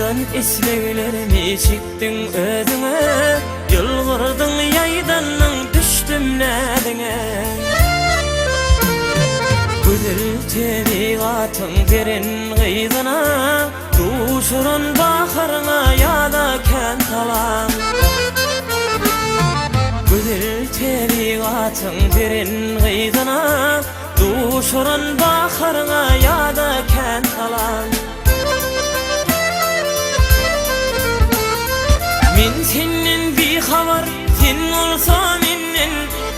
Ýazylan isleglerimi çekdiň özüňe, Ýylgyrdyň ýaýdandyň düşdüm näziňe. Gözel tebigatyň beren gyzyna, Duşuran baharyňa ýa-da kän salam. Gözel tebigatyň beren gyzyna, Duşuran baharyňa ýa-da kän salam. Men senden bihabar, sen bolsa menden,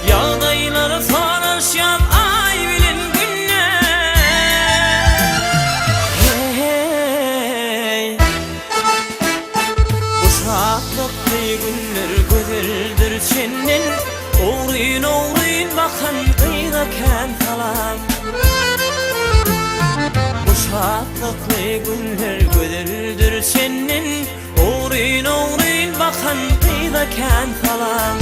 Ýagdaýlary soraşýas aý bilen günden. Heý, bu şatlykly günler gözeldir çenden, Ogryn-ogryn bakan gyza kän salam. Bu şatlykly günler gözeldir çenden, Ogryn-ogryn bakan gyza kän salam.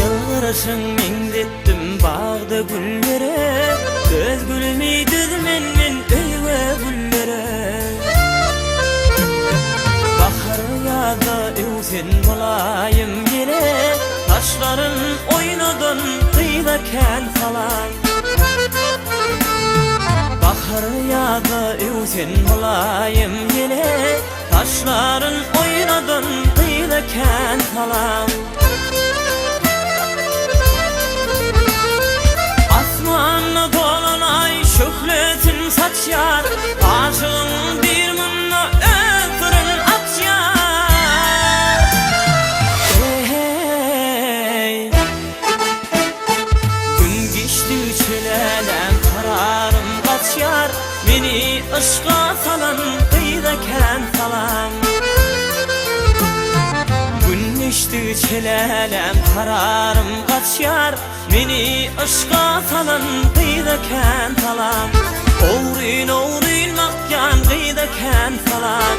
Ýylgyryşyň meňzetdim bagda güllere, Öz gülümi düzmen men özge güllere. Bahar ýazda öwsen mylaýym ýele, Saçlaryn oýnadan gyza kän salam. Bahar ýazda öwsen mylaýym ýele, Saçlaryn oýnadan gyza kän salam. Asmanda dolan aý şöhlesin saçýar, Aşygyň bir munda öz syryn açýar. Eý! Gün geçdigiçe läläm kararym gaçýar, Meni yşga salan gyza kän salam. Gün geçdigiçe läläm kararym gaçýar, Meni yşga salan gyza kän salam. Ogryn-ogryn bakýan gyza kän salam.